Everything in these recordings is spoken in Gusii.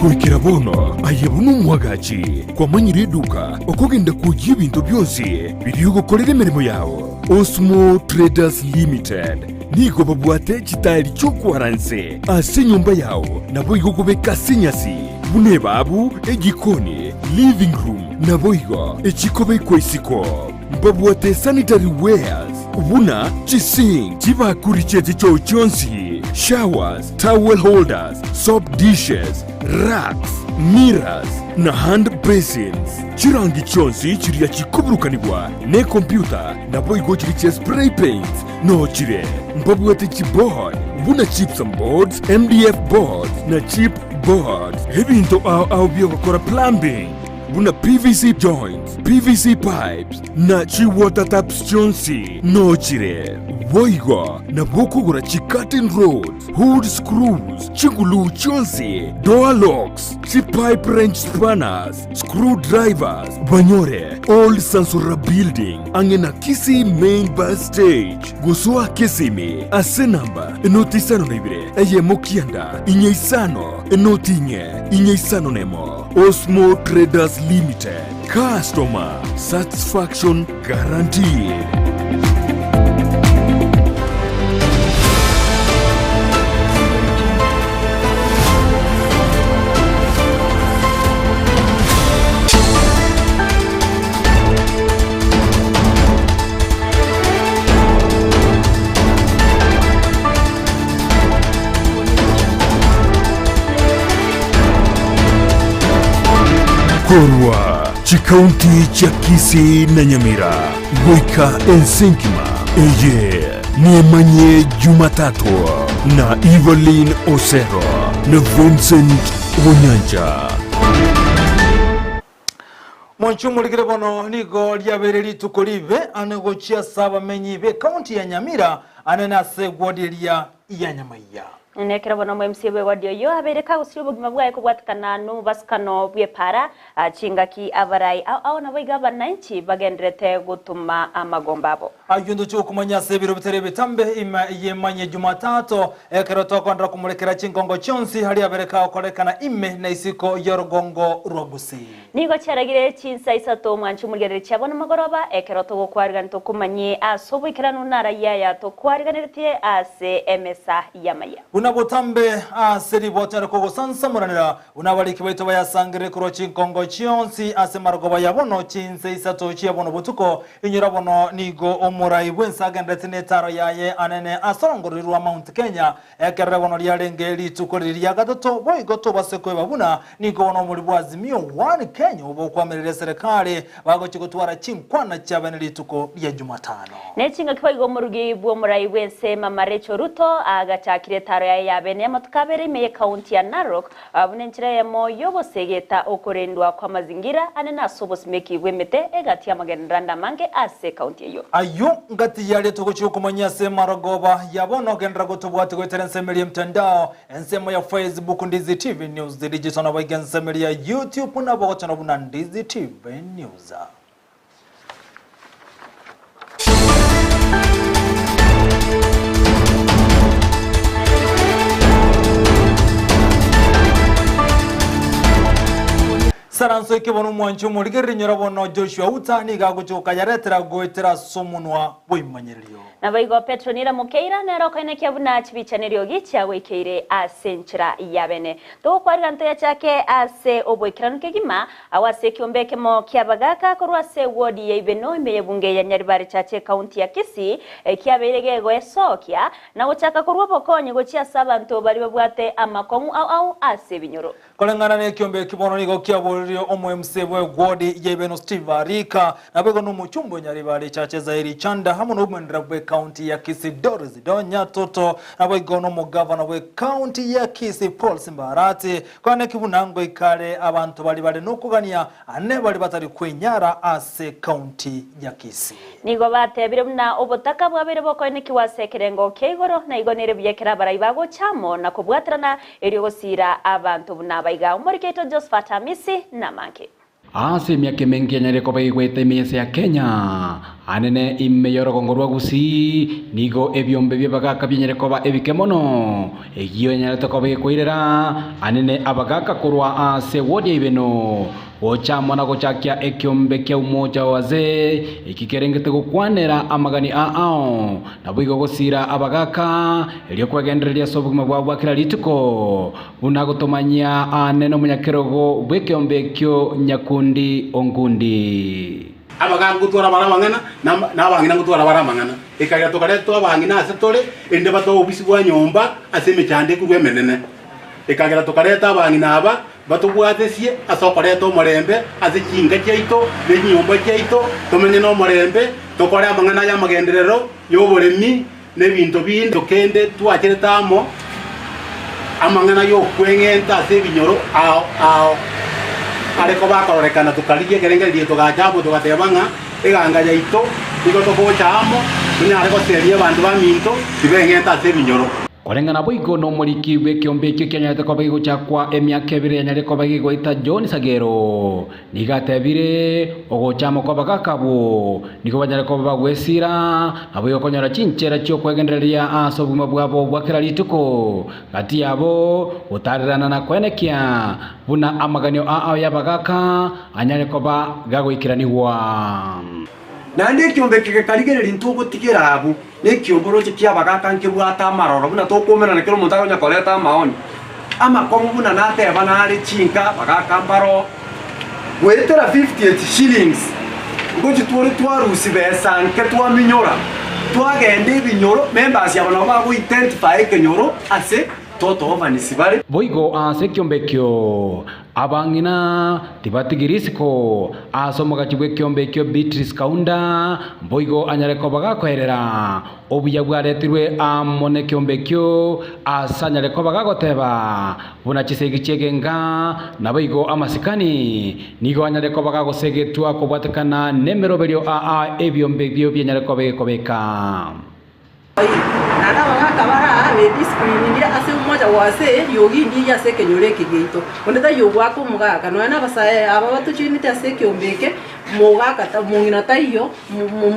Goikera bono aye buna omwagachi kwamanyire eduka okogenda kwoyia ebinto bionsi biria ogokorera emeremo yao. Osmo Traders Limited nigo babwate chitaeri chi'okwara nse ase enyomba yao naboigo okobeka ase enyasi buna ebabu, ejikoni, living room naboigo echikobekwa isiko. Mbabwate sanitary wares buna chisink, chibakuri chie chichoo chionsi, showers, towel holders, soap dishes, racks, mirrors, na hand basins. Chirangi chionsi chiria chikoburukanigwa nekompyuta naboigo chiria chia spray paints noo chire. Mbabwate chiboard buna gypsum boards, MDF boards na chip boards. Ebinto ao ao biogokora plumbing buna PVC joints, PVC pipes na chi water taps chionsi noo chire. Boigo nabo okogora chi curtain rods, hood screws, chiguluu chionsi, door locks, chi pipe wrench spanners, screw drivers, banyore Old Sansora Building ang'e na Kisii Main Bus Stage. Gosoa Kisimi ase namba enoti isano na ibere eyemo kianda inye isano enoti inye inye isano nemo. Osmo Traders Limited, Customer Satisfaction Guaranteed. Korwa chikaunti chia Kisii na Nyamira goika ense engima, eye nemanye Jumatatu na Evelyn Osero na Vincent Onyancha. Mwanche omorikire bono nigo riabeire rituko ribe ane gochia ase abamenyi b'ekaunti ya Nyamira anene ase egwodi eria ya Nyamaiya. Nekero bono omo-MC bw'egwadi oyio abeire kagosiria obogima bwaye kobwatekana nomobasukano bw'epaara, chingaki abarai ao ao naboigo abananchi bagenderete gotoma amagomba abo. Ayio ntochie gokumanya ase ebiro bitari ebitambe ime y'emanye Jumatato, ekero tokoenderera komorekera chinkongo chionsi aria abere kagokorekana ime na isiko y'orogongo rwa Gusii. Nigo chiaragire chinsa isato omwanchi omorigereria chiabo namagoroba, ekero togokwarigania tokomanyie ase oboikeranu narayia aya tokwariganeretie ase emesa y'amaya. Buna botambe ase riboto rikogosansamoranera, buna abariki baito bayasangererie korwa chinkongo chionsi ase marogoba ya bono chinsa isato chia bono botuko, Inyora bono nigo omorai bw'ense agenderete netaro yaye anene ase orongorori rwa Mount Kenya, ekerore bono riarenge rituko riria ria gatato, boigo tobase koeba buna nigo bono omori bwa Azimio One Kenya obo okwamerera eserekari bagochia gotwara chinkwana chiabene rituko ria Jumatano. Ne chingaki boigo omorugi bw'omorai bw'ense Mama Rachel Ruto agachakire etaro yaye yabene y'amatuko abere ime y'ekaunti ya Narok Buna enchera eyemo y'ogosegeta okorendwa kw'amazingira ane nase obosimeki bw'emete egati y'amagenderero ande amange ase ekaunti eyio. Ayio ngati yaria togochia gokomanyia ase marogoba ya bono genderera gotobwatia goetera ensemo eria emtandao, ensemo ya Facebook Ndizi TV News Digital naboigo ensemo eria ya YouTube nabo ogochora buna Ndizi TV News. Saranso eke bono omwanchi omorigereria nyora bono Joshua Uta nigo agochia gokayaretera goetera ase omonwa bw'ebimanyererio. Naboigo Petero nere mokeira, nere okoenekia buna chibicha neriogi chiagoikeire ase enchera y'abene. Togokwarera ntoyachake ase oboikeranu kegima, Agwo ase ekiombe ekemo ki'abagaaka korwa ase ewodi ya Ibeno ime y'ebunge ya Nyaribari Church ekaunti ya Kisii ekiabeire gegoesokia na gochaka korwa obokonyi gochia ase abanto baria babwate amakong'u ao ao ase ebinyoro. Koreng'ana nekiombe eki bono nigo kiaboririe omo-MC bw'ewodi ya Ibeno Steve Arika naboigo nomochumbe o Nyaribari Church Zairi Chanda amo nobomenera bw'ekaunti ya Kisii Doris Donya Toto naboigo nomogavana bw'ekaunti ya Kisii Paul Simbarati Kwaneki buna ngoika are abanto baria bare nokogania ane baria batari kwenyara ase county ya Kisii. Nigo batebire buna obotaka bwabeire bokoenekigwa ase ekerengo kia igoro, na igo nere buya ekero abarai bagocha amo na kobwaterana erio gosiira abanto buna abaiga. Omoriki oito Josephat Amisi namange. Ase emiaka emenge yanyarire koba egwete ime y'ense ya Kenya, anene ime y'orogongo rwa Gusii, nigo ebiombe bi'abagaaka bianyare koba ebike mono, eyio yanyarete koba egekoirera anene abagaaka korwa ase ewodi ya Ibeno gocha amo na gochakia ekiombe kia Umoja wa Wazee, eki kerengete gokwanera amagani a ao, naboigo gosiira abagaaka, erio kwegendereria ase obogima bwabo bwa kera rituko. Buna gotomanyia aane nomonyakerogo bw'ekeombe ekio Nyakundi Onkundi. Abagaaka ngotwara bare amang'ana, na abang'ina ngotwara bare amang'ana. Ekagera tokaretwa abang'ina ase tore, erinde batoe obobisi bwa nyomba ase emechando ekorwa emenene. Ekagera tokareta abang'ina aba batobwatesie ase okoreta omorembe ase chinka chiaito ne chinyomba chiaito, tomenye nomorembe, tokore amang'ana ay'amagenderero y'oboremi, na ebinto binde kende twacherete amo amang'ana y'okweng'enta ase ebinyoro ao ao are koba akororekana tokarigia ekerengererio togacha amo togateba ng'a eganga yaito nigo togocha amo tonyare goseria abanto baminto tibeng'enta ase ebinyoro. Koreng'ana boigo nomoriki bw'ekeombe ekio kianyarete koba gegochakwa emiaka ebere yanyare koba gegoita John Sagero. Nigo atebire, Ogocha amo kw'abagaaka abwo nigo banyare koba bagwesiira, naboigo konyora chinchera chi'okwegendereria ase obogima bwabo bwa kera rituko, gati yabo gotaarerana na koenekia buna amaganio ao y'abagaaka anyare koba gagoikeranigwa. Naende ekiombe eke gekarigereria intwe ogotigera abwo, na ekiombe oroche ki'abagaaka nkebwate amaroro, buna tokoumerana kera omonto akonya koreta amaoni amakong'u buna nateba nare chinka abagaaka mbaroo. Goetera 58 shillings ngochi twore twarusia besa nke twaminyora twagenda ebinyoro members aba nabo bago identify ekenyoro ase totobanisi bare. Boigo ase ekiombe ekio Abang'ina tibatigiri isiko ase omogachi bw'ekiombe ekio Beatrice Kaunda, boigo anyare koba gakoerera obuya bwaretirwe amo nekiombe ekio ase anyare koba gagoteba buna chisegi chi'egenga naboigo amasikani nigo anyare koba gagosegetwa kobwatekana nemeroberio aa ebiombe ebio bianyare koba egekobeka. Naende abagaaka bare aa bedisciplinire ase omocha gose eriogi ndiiyo ase ekenyoro eke giaito. Onde taiyo ogoaka omogaka, nonya nabasae aba batochoinete ase ekeombe eke, mogaka ta mong'ina taiyo,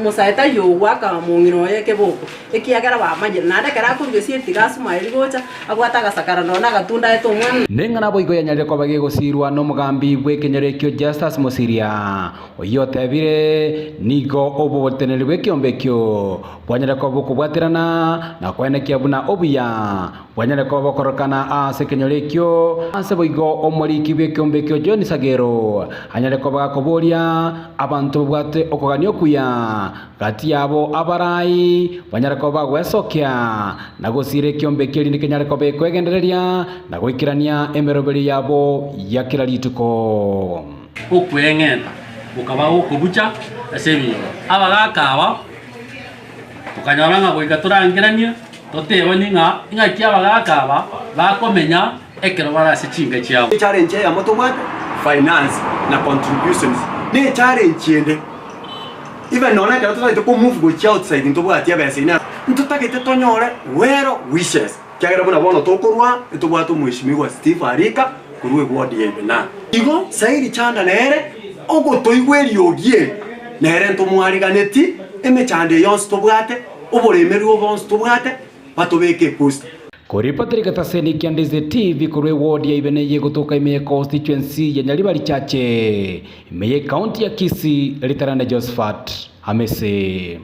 mosae taiyo ogoaka mong'ina oye ekeboko, ekiagera bamanyire. Naende ekero akoruga esieri tiga asuma erio gocha, abwate agasakara nonya na agatunda aete omwana. Neng'ana boigo yanyarire koba gegosiirwa nomogambi bw'ekenyoro ekio Justus Mosiria, oyio otebire, Nigo oboteneneri bw'ekeombe ekio Bwanyare koba bokobwaterana na koenekia buna obuya bwanyare koba bokorokana ase ekenyoro ekio. Ase boigo omoriki bw'ekeombe ekio John Sagero anyare koba gakoboria abanto babwate okogania okuya gati yabo abarai banyare koba bagwesokia na gosiira ekeombe ekio erinde kenyare koba gekwegendereria na goikerania emeroberio yabo ya kera rituko. Okweng'enta gokaba gokobucha ase ebinyoro. Abagaaka aba Tokanyora ng'a goika torangeranie, totebanie ng'a ing'aki abagaaka aba bakomenya ekero bare ase chinka chiabo. Echallenge eyemo tobwate, finance na contributions ne echallenge ende even nonya ekero totagete ko move gochia outside ntobwati ebesa ime ntotagete tonyore well wishes ekiagera buna bono tokorwa ntobwate omweshimiwa Steve Arika korwa eward ya Ibena. Igo Sairi Chanda nere ogotoigwa eriogi eri, nere ntomwariganeti emechando eye yonsi tobwate, oboremerwa obo bonsi tobwate, batobeke eposta. Koripotera egetaseni kia Ndizi TV korwa eward ya Ibena eye egotoka ime ye constituency ya Nyaribari Chache, ime ye county ya Kisii, Ritarande Josephat Amese.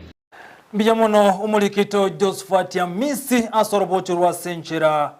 Mbuya mono omorikito Josephat Amisi ase orobocho rw'ase enchera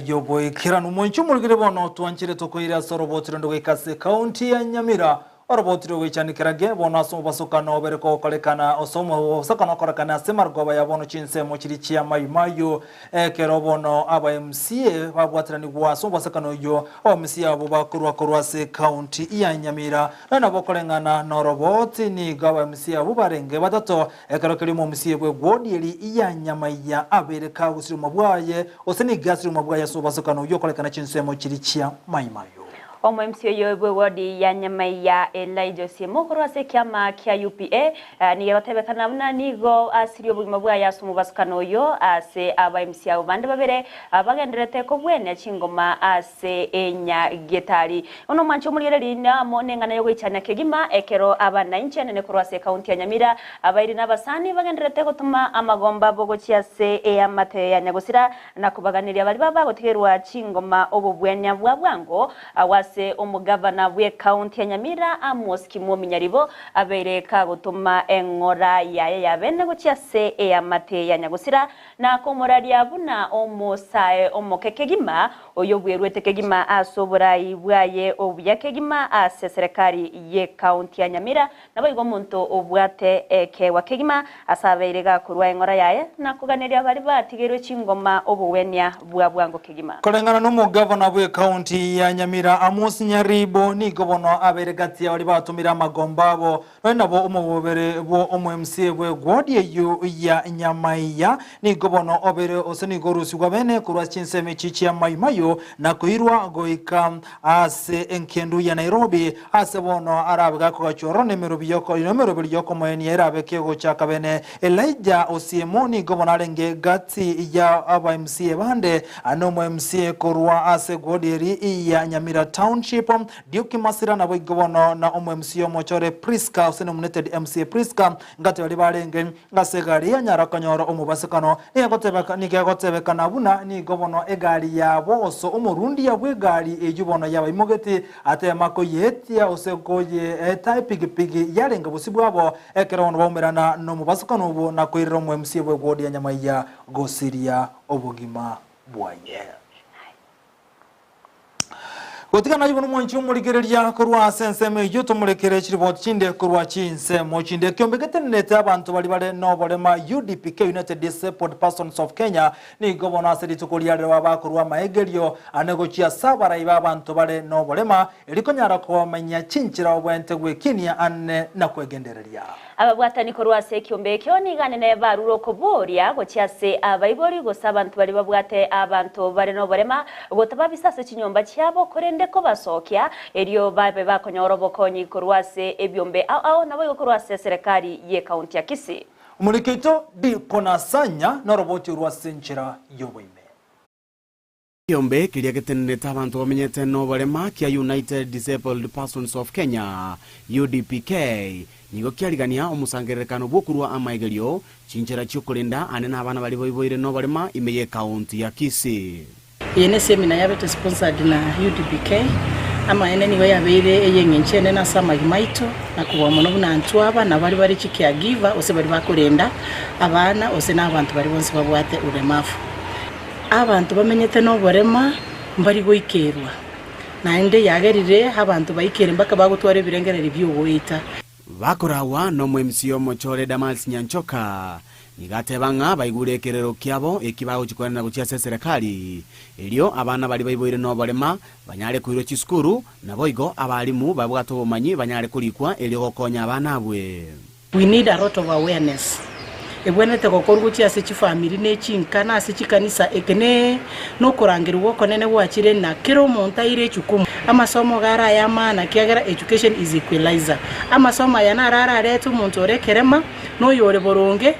y'oboikeranu. Moinche omorikire bono twanchire tokoire ase oroboti rende goika ase ekaunti ya Nyamira. Oroboti rogoichanikera ge bono ase omobasokano obere kogokorekana ase omobasokano okorekana ase marogoba ya bono chinsemo chiria chia Mayi Mahiu ekero bono aba MCA babwateranigwa ase omobasokano oyio aba MCA abwo bakorwa korwa ase ekaunti ya Nyamira Nonya nabo koreng'ana noroboti, nigo abaMCA abwo barenge batato, ekero keria omomca bw'egwodi eria ya nyamaiya abeire kagosiria omobua aye, gose nigo asirie omobua aye ase obosokano oyio okorekana chinsemo chiria chia maimayo. Omo-MC oyo bw'ewodi ya Nyamaiya Elijah Osiemo korwa ase ekiama kia UPA nigo egotebekana buna nigo asirie obogima bwaye ase omobasukano oyo ase aba-MC abo bande babere bagendererete kobwenia chingoma ase enyagetari. Bono omwanche omorigereria amo neng'ana y'ogoichania kegima ekero abanainchi anene korwa ase ekaunti ya Nyamira abairi na abasani bagendererete gotoma amagomba abo gochia ase eamate ya Nyagosira na kobaganeria baria bagotigerwa chingoma obobwenia bwa bwango agwo ase omogavana bw'ekaunti ya Nyamira Amos Kimwomi Nyaribo abeire kagotoma eng'ora yaye ya bene gochia ase eamate ya Nyagosira na komoraria buna omosae omoke kegima oyobwerwete kegima ase oborai bwaye obuya kegima ase serekari y'ekaunti ya Nyamira Naboigo omonto obwate ekeegwa kegima ase abeire gakorua eng'ora yaye, na koganeria baria batigeirwe chingoma obogwenia bwa bwango kegima. Koreng'ana nomogavana bw'ekaunti ya Nyamira Amos Nyaribo nigo bono abeire gati ya baria batomire amagomba abo nonye nabo omobere bwo omo MCA bwe ward eyio ya Nyamaiya nigo bono obeire ose nigo orusigwa bene korwa chinsemo echi chia Mai Mahiu na koirwa goika Ase engendu ya Nairobi, ase bono arabe gakogachwa ororo nemeroberi y'okomoenia erabe kegochaka bene. Elijah Osiemo nigo bono arenge gati ya aba MCA bande, nomo MCA korwa ase ward eri ya Nyamira Township, Duke Masira naboigo bono na omo MCA omochore Prisca ose nominated MCA Prisca ngati baria barenge Ase egari yanyara konyora omobasekano, nigo egotebekana buna nigo bono egari yabo gose omorundia bw'egari eyio bono yabaimogeti, ateema koyeetia gose koyeeta epigipigi yarenge bosio bwabo, ekero bono baumerana nomobasukano obwo na koirera omoemsia bw'egwodi ya nyamaiya gosiria obogima bwaye. Gotiga naye bono omwanchi omorigereria korwa ase ensemo eyio tomorekere chiriboti chinde korwa chinsemo chinde. Ekiombe getenenete abanto baria bare noborema UDPK, United Disabled Persons of Kenya, nigo bono ase rituko ria rero bakorwa amaegerio ane gochia ase abarai b'abanto bare noborema erio konyara komenya chinchera obwente gwekinia ane na kwegendereria. Ababwatani korwa ase ekiombe ekio nigo anene barure okoboria gochia ase abaibori gose abanto baria babwate abanto bare noborema, gotababisa ase chinyomba chiabo, korende kobasokia, erio babe bakonyora obokonyi korwa ase ebiombe ao ao naboigo korwa ase eserekari y'ekaunti ya Kisii. Omoriki oito Dikonasanya noroboti orwo ase enchera y'oboime. Ekiombe keria getenenete abanto bamenyete noborema kia United Disabled Persons of Kenya, UDPK, nigo kiarigania omosangererekano bw'okorua amaegerio, chinchera chi'okorenda ane nabana baria baiboire noborema ime y'ekaunti ya Kisii. Eye nesemina yabete sponsored na UDPK. Amaene nigo yabeire ey'eng'encho enene ase amagima aito, na kobua mono buna intwe aba na baria bare chicaregiver gose baria bakorenda abana gose na abanto baria bonsi babwate ulemavu. Abanto bamenyete noborema mbari goikerwa, naende yagerire abanto baikere mpaka bagotwara ebirengererio bi'ogoita. Bakoragwa nomoemisia omochore Damaris Nyanchoka, nigo ateba ng'a baigure ekerero kiabo eki bagochia koenana gochia ase eserekari, erio abana baria baiboire noborema banyare koirwa chisukuru, naboigo abalimu babwate obomanyi banyare korikwa erio gokonya abana abwe. We need a lot of awareness ebwenerete gokorwa gochia ase chifamiri ne chinka na ase chikanisa eke ne nokorangerigwa okonene gwachire na kera omonto aire echukumu. Amasomo iga are aya amaana kiagera education is equalizer. Amasomo aya naro ararete omonto ore ekerema na oyore boronge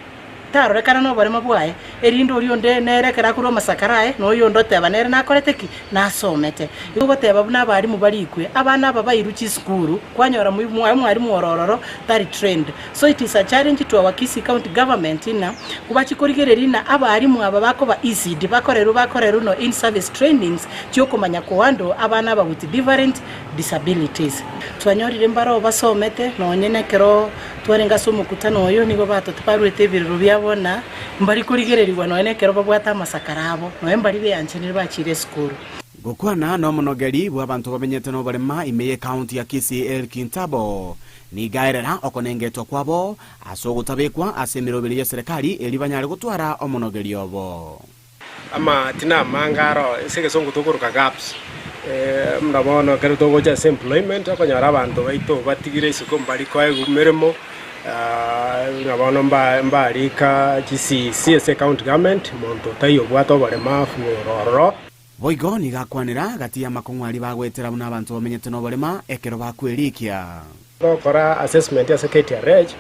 tarorekana noboremo bwaye, erinde oria onde nere ekero akorwa amasakara aye, na oyonde oteba nere nakorete ki? Nasomete. Igo ogoteba buna abalimu barikwe, abana aba bairwe chisukuru, kwanyora omwalimu ore ororo tari trained. So it is a challenge to our Kisii County Government ng'a kobachie korigereria ng'a abalimu aba bakoba ECD, bakorerwe bakorerwe no in service trainings chiokomanya kohandle abana aba with different disabilities. Twanyorire mbaroo basomete nonye nekero Twarenge ase omokutano oyo, nigo batotibaruete ebirero biabo na mbari korigererigwa nonya nekero babwate amasakara abo, nonya mbari beanchanire bachiire esukuru. Gokwana nomonogeri bw'abanto bamenyete noborema ime y'ecounty ya Kisii Eric Ntabo, nigo aerera okonengetwa kwabo ase ogotabekwa ase emeroberi y'eserekari erio banyare gotwara omonogeri obo. Amatina amange aro ase egesongo tokoroka gaps, buna bono ekero togocha ase employment okonyora abanto baito batigire isiko mbari koegwa emeremo, buna bono mba mbarika chi CEC ase ecounty government, monto taiyo obwate oboremafu oro ororo. Boigo nigo akwanera gati y'amakong'u aria bagoetera buna abanto bamenyete noborema ekero bakwerikia. Gokora assessment ase KTRH,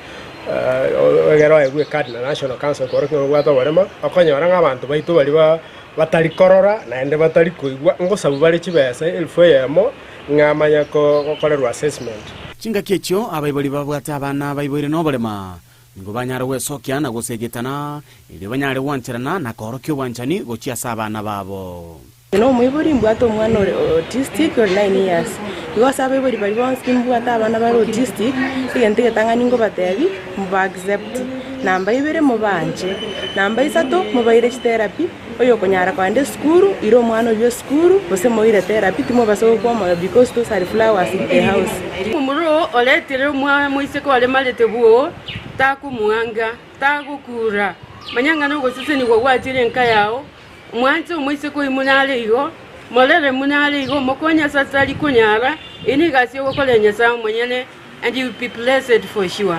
egere oegwe ecard na National Council kworokia ng'a obwate oborema, okonyora ng'a abanto baito baria batari korora naende batari koigwa, ngosabu bare chibesa elfu eyemo ng'a amanye gokorerwa assessment. Chingaki echio abaibori babwate abana baiboire noborema, nigo banyare gwesokia na gosegetana, erio banyare gwancherana na koorokia obwanchani gochia ase abana babo. Inche nomoibori mbwate omwana ore autistic ore 9 years. Igo ase abaibori baria bonsi mbwate abana bare autistic, egento egetang'ani nkobatebi, moba accept. Namba ibere mobaanche. Namba isato mobaire chitherapy, oyokonyara kogenda esukuru, ira omwana oywo esukuru, gose moire therapy timobasa gokwa omoyo because those are flowers in the house. Omomura oo oretire omwana moiseke oremarete bwoo, takomwanga, tagokura. Manya ng'a nogosesenigwa gwachire enka yao, Mwanche omoiseke oyio monyare igo, morere monyare igo, mokonye ase atari konyara, eyio negasi ogokorera Nyasae omonyene, and you will be blessed for sure.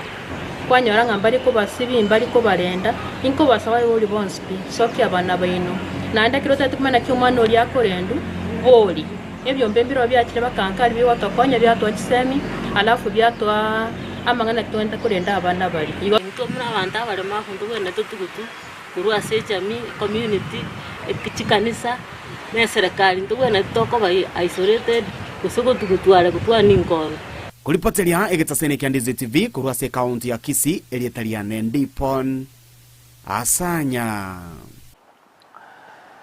Kwanyora ng'a mbari kobasibia, mbari kobarenda, inkobasaba abaibori bonsi pi, sokia abana baino. Naende ekero otagete komanya naki omwana oria akorendwa, bori. Ebiombe mbirobio biachire bakankari bigotokonya biatoa chisemi, alafu biatoa amang'ana naki togwenerete korenda abana baria. Igo. Intwe buna abanto abaremafu ntobwenerete totugutu korwa ase ejamii, ecommunity, chikanisa, na eserekari ntobwenereti tokoba isolated gose gotugutware gotwara ninkoro. Koripoteria egetaseni kia Ndizi TV korwa ase ekaunti ya Kisii, erieta riane Ndipon Asanya.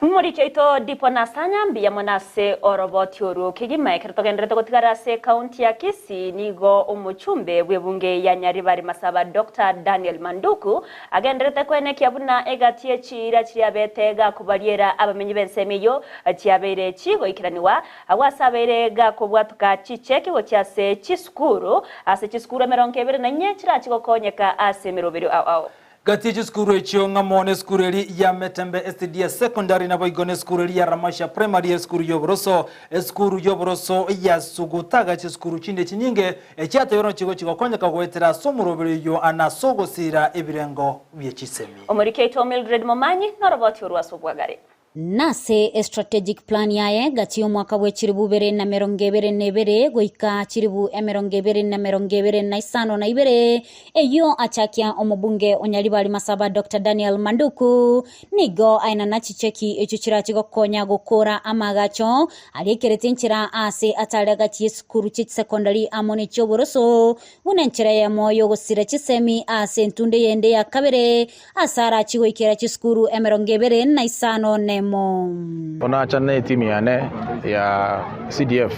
Omoriki oito Dipon Asanya mbuya mono ase oroboti orwo kegima. Ekero togendererete gotigara ase ekaunti ya Kisii nigo omochumbe bw'ebunge ya Nyaribari Masaba Doctor Daniel Manduku Agendererete koenekia buna egati ye chiira chiabete gakobariera abamenyi b'ensemo eyio chiabeire chigoikeranigwa, agwo ase abeire gakobwatoka chicheki gochia ase chisukuru, ase chisukuru emerongo ebere na inye chirachi gokonyeka ase emeroberio ao ao. Gati ye chisukuru echio ng'amo nesukuru eri ya Metembe SDA Secondary naboigo nesukuru eri ya Ramasha Primary, esukuru y'oboroso, esukuru y'oboroso ya Sugutaga, chisukuru chinde chinyinge Echiatebiranwa chigochia gokonyeka goetera ase omoroberi oyio na ase ogosiira ebirengo bie chisemi. Omoriki oito Mildred Momanyi noroboti orwo ase obwagare. Nase estrategic plan yaye gati y'omwaka bwe chilibu ibere na emerongo ebere na ebere goika chilibu emerongo ebere na emerongo ebere na isano na ibere, eyio achakia omobunge o Nyaribari Masaba Doctor Daniel Manduku nigo aenana chicheki echio chirachi gokonya gokora amaagacho Ariekerete enchera aase atare agati y'esukuru chi'echisecondary amo nechi'oboroso, buna enchera eyemo y'ogosira chisemi ase entunde eyende ya kabere, ase arachie goikera chisukuru emerongo ebere na isano nemo. Onacha ne etimu yane ya CDF,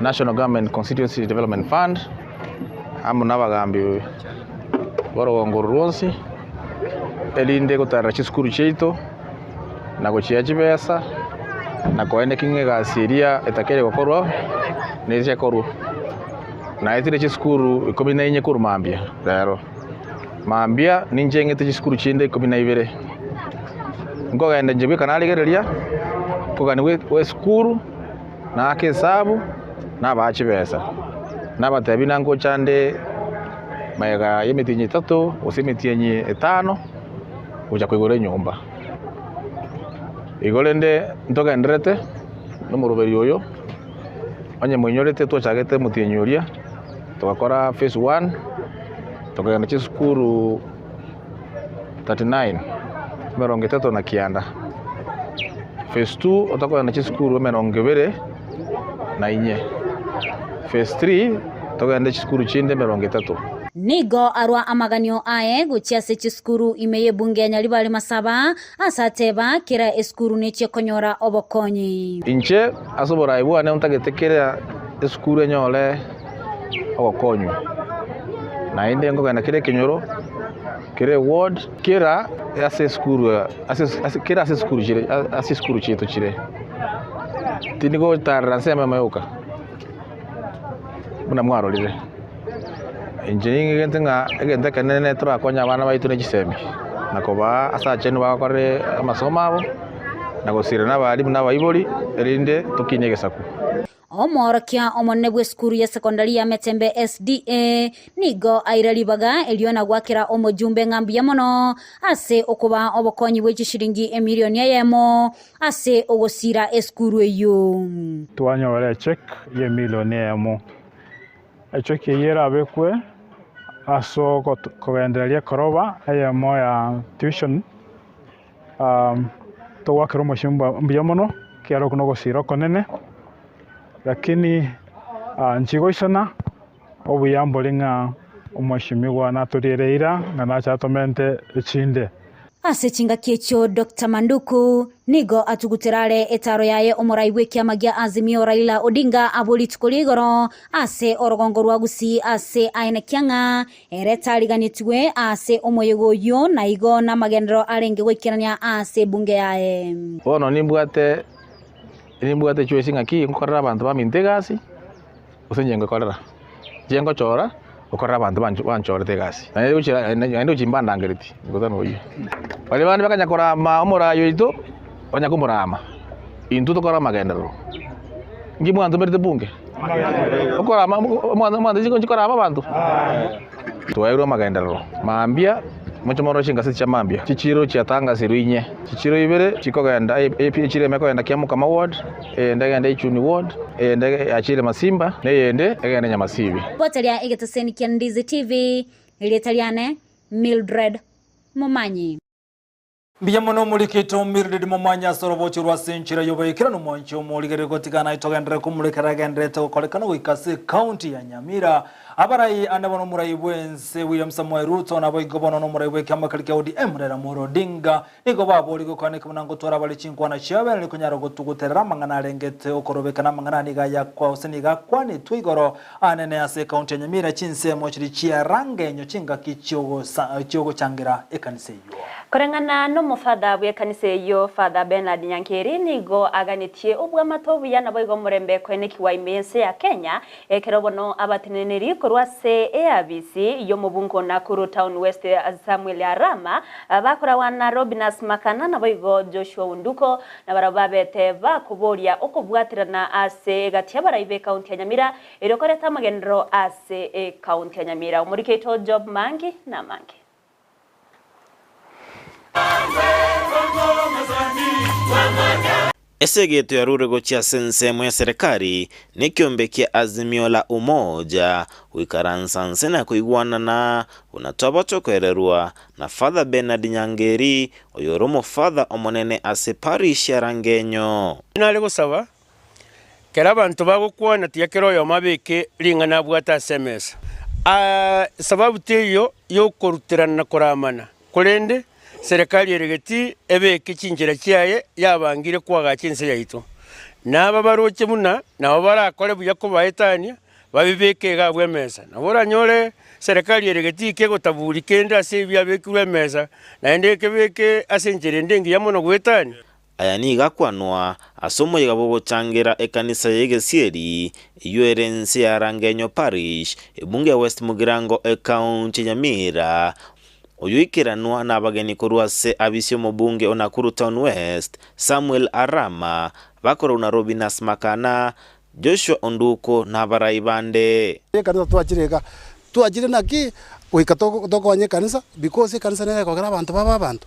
National Government Constituency Development Fund, amo nabagambi b'orogongo oro rwonsi, erinde gotarera chisukuru chiaito. na gochia chibesa, na koeneki ng'a egasi eria etakeire gokorwa neche ekorwe. Naetire chisukuru ikomi na inye korwa mambia rero, mambia ninche ng'ete chisukuru chinde ikomi na ibere, nkogenda inche bweka narigereria, nkogania gwa esukuru, naaka esabu, nabaa chibesa, nabatebia buna ngocha nde magega ya emetienyi etato gose emetienyi etano. gocha koigora enyomba. Igo rende ntogendererete nomoroberi oyo, onye moinyorete twachagete omotienyi oria, togakora phase one, tokagenda chisukuru 39, emerongo etato na kianda. Phase two tokogenda chisukuru emerongo ebere na inye. Phase three togende chisukuru chinde emerongo etato. Nigo arwa amaganio aye gochia ase chisukuru ime y'ebunge ya Nyaribari Masaba, ase ateba kera esukuru nechie konyora obokonyi. Inche ase oboraai bwane ntagete kera esukuru enyore ogokonywa, naende nkogenda kera ekenyoro, kera eward, kera ase esukuru ase kera ase esukuru chire ase esukuru chiaito chire. Tindi gotarera ensemo eyemo yoka buna mwarorire. Inche ning'egente ng'a egento ekenene torakonye abana baito ne chisemi, na kobaa ase achenu bagokore amasomo abo, na gosira na abalimu na abaibori, erinde tokinie egesaku. Omoorokia omonene bw'esukuru ya sekondari ya Metembe SDA nigo aira ribaga erio na goakera omojumbe ng'a mbuya mono ase okobaa obokonyi bwe chishilingi emilioni eyemo ase ogosiira esukuru eyio. Twanyora echeque y'emilioni eyemo. Echeque eyio erabekwe ase kogendereria ekoroba eyemo ya tuition. Togoakera omochie mbuya mono, ekiagera okwo nogosira okonene, lakini nchigoisana obuya mbore ng'a omweshimiwa natoriere eira ng'a nache atomente echinde. Ase chingaki echio Doctor Manduku nigo atugutera are etaro yaye omorai bw'ekiama gia Azimio Raila Odinga abwo rituko ria igoro ase orogongo rwa Gusii ase aenekia ng'a Ere tariganetigwe ase omoyega oyio, na igo namagenderero arenge goikerania ase ebunge yaye. Bono nimbwate nimbwate echoice ng'aki nkorera abanto baminto egasi, gose inche ngekorera. Inche ngochora gokorera abanto bancho banchorete egasi. Naende gochia naende gochia mbandangereti mokutano oyio. Baria bande bakanya korama omoraai oito, banya komorama, intwe tokore amagenderero. Inki mwantomerete bunge? Okorama omwana chinko chikorama abanto. Twaeirwe amagenderero mambia, moche morore chingaseti chia mambia. Chichiro chiatangasirwe inye, chichiro ibere chikogenda echiro emo ekogenda Kiamokama ward, eyende egende Ichuni ward, eyende yachire Masimba, na eyende egende Nyamasibi. Boteria egeteseni kia Ndizi TV, Erieta riane Mildred Momanyi. Mbuya mono omorikito Mildred Momanyi ase orobocho rwa ase enchera y'oboikeranu omwanchi omorigereria gotiga naye togenderere komoreka agendererete gokorekana goika ase ekaunti ya Nyamira. Abarai ande bono omorai bw'ense William Samoei Ruto naboigo bono nomorai bw'ekiama keria kia ODM Raila Amolo Odinga nigo baborigwe koaneka buna ngotwara bare chinkwana chiabo erinde konyara gotuguterera amang'ana arengete okorobekana amang'ana nigo ayakwa gose nigo akwanetwe igoro anene ase ekaunti ya Nyamira chinsemo chiria chiarangenyo chingaki chiogochangera ekanisa eyio. Koreng'ana nomofadha bw'ekanisa eyio, Father Bernard Nyankeri, nigo aganetie obwamate obuya naboigo omorembe koenekigwa ime y'ense ya Kenya, ekero bono abateneneri korwa ase eabisi y'omobunge o Nakuru Town West Samuel Arama bakoragwa na Robinus Makana naboigo Joshua Unduko nabarabwo babete bakoboria okobwaterana ase egati y'abarai b'ekaunti ya Nyamira erio koreta amagenderero ase ekaunti ya Nyamira. Omoriki oito Job Mangi namange. Esegeto yarure gochia ase ensemo ya serikali nekiombe kia Azimio la Umoja goikaransa nse na koigwanana buna twaba tokoererwa na Father Bernard Nyangeri oyore omofather omonene ase parish ya Rangenyo. Nare gosaba, Kera abanto bagokwana tiga kera oyomo abeke ring'ana abwate ase emesa. Sababu teiyo y'okoruterana na koramana, korende serikali ere getii ebeke chinchera chiaye yabangire koagacha ense yaito. Na aba baroche buna nabo barakore buya kobaetania, babibeke iga abwo emesa. Nabo oranyore serikali ere getii kegotaburi kende ase ebiabekirwe emesa, naende ekebeke ase enchera ende engiya mono goetania. Aya nigo akwanwa ase omoyega bw'ogochangera ekanisa y'egesieri, eyio ere ense ya Rangenyo Parish, ebunge ya West Mugirango ekaunti ya Nyamira, oyoikeranwa nabageni korwa ase abisi y'omobunge o Nakuru Town West, Samuel Arama, bakorwa na Robinus Makana, Joshua Onduko na abarai bande. Ekanisa twachire iga, twachire naki goika tokonye ekanisa because ekanisa nere ekogera abanto babe abanto.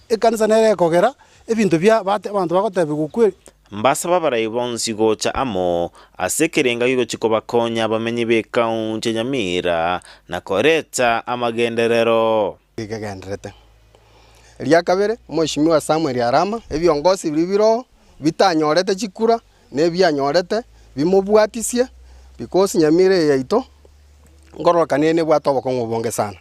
Ekanisa nere ekogera ebinto bia bate abanto bagotebigwa ukweli. Mbasaba abarai bonsi gocha amo ase ekerenga gigochia kobakonya abamenyi b'ekaunti ya Nyamira na koreta amagenderero. Gegendererete. Eria kabere, Omweshimiwa Samuel Arama, ebiongosi biria biroo bitanyorete chikura na ebianyorete bimobwatisie because Nyamira eye yaito nkororokana ere nebwate obokong'u obonge sana.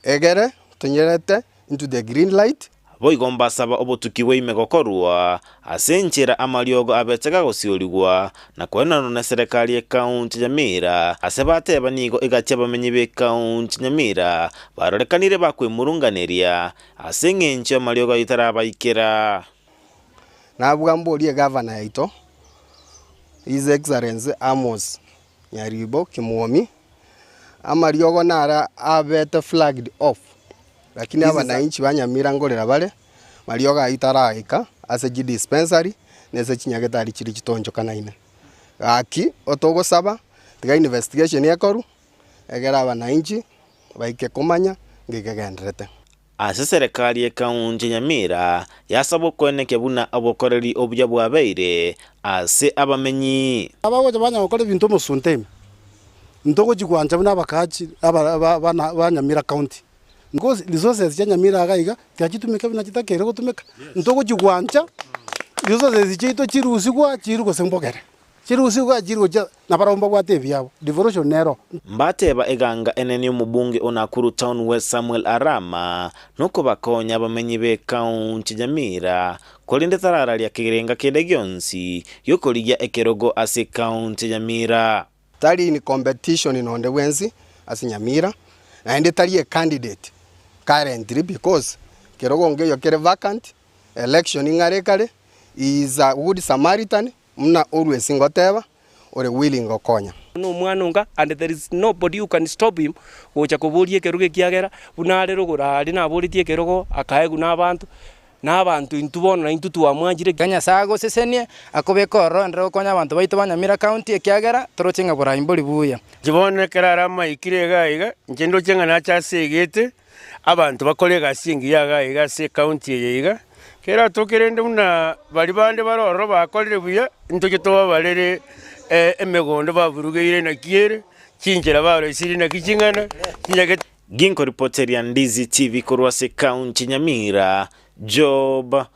Egere tonyerete into the green light. Boigo mbasaba obotuki bwa ime gokorwa ase enchera amariogo abete gagosiorigwa na koenanwa neserekari y'ekaunti ya Nyamira ase bateba nigo egati abamenyi b'ekaunti ya Nyamira barorekanire bakwemurunganeria ase eng'encho amariogo ayio tarabaikera. Nabua mborie egavana yaito, His Excellency Amos Nyaribo Kimwomi, amariogo naro abete flagged off, lakini abananchi ba Nyamira nkorera bare, mariogo ayio taraika ase chidispensary na ase chinyagetari chiria chitonchokanaine. Gaki otogosaba tiga investigation ekorwe egere abanainchi baike komanya ngekegenderete. Ase serikali y'ekaunti ya Nyamira yasabwa koenekia buna obokoreri obuya bwabeire ase abamenyi. Abagocha banya gokora ebinto omosunte ime, ntogochi gwancha buna abakaachi ba Nyamira County. Because resources chia Nyamira iga iga tiachitumeka buna chitakeire gotumeka, ntogochi gwancha resources chiaito chirusigwa chirwe gose mbogere. Chirusigwe chiri gochia nabarabwo mbabwate ebiabo. Devolution nero. Mbateba eganga enene y'omobunge o Nakuru Town West Samuel Arama nokobakonya abamenyi b'ekaunti ya Nyamira korende tarararia kerenga kende gionsi giokorigia ekerogo ase ekaunti ya Nyamira. Tari in competition nonde bwensi ase Nyamira, naende tari a candidate currently because kerogo nkeiyo kere vacant, election ng'are ekare, he is a good Samaritan Muna orue ase ngoteba, ore willing gokonya. Nomwana onga and there is nobody who can stop him gocha koboria ekerogo ekiagera buna are rogoro aria naboretie ekerogo akaegwa na abanto, na abanto intwe bono naintwe twamwanchire. Iga Nyasae agosesenie, akobeke ororo enderere gokonya abanto baito ba Nyamira County, ekiagera toroche ng'a borai mbori buya. Inche bono ekero are amaikire iga iga, inche ndoche ng'a nache ase egete, Abanto bakore egasi engiya iga iga ase ecounty eye iga, keratoke rende buna baria bande bare ororo bakorire buya, ntoche tobabarere emegondo baburugeire naki ere, chinchera baroisirie naki ching'ana, chinyagete. Ginkoripoteria Ndizi TV korwa ase county Nyamira, Job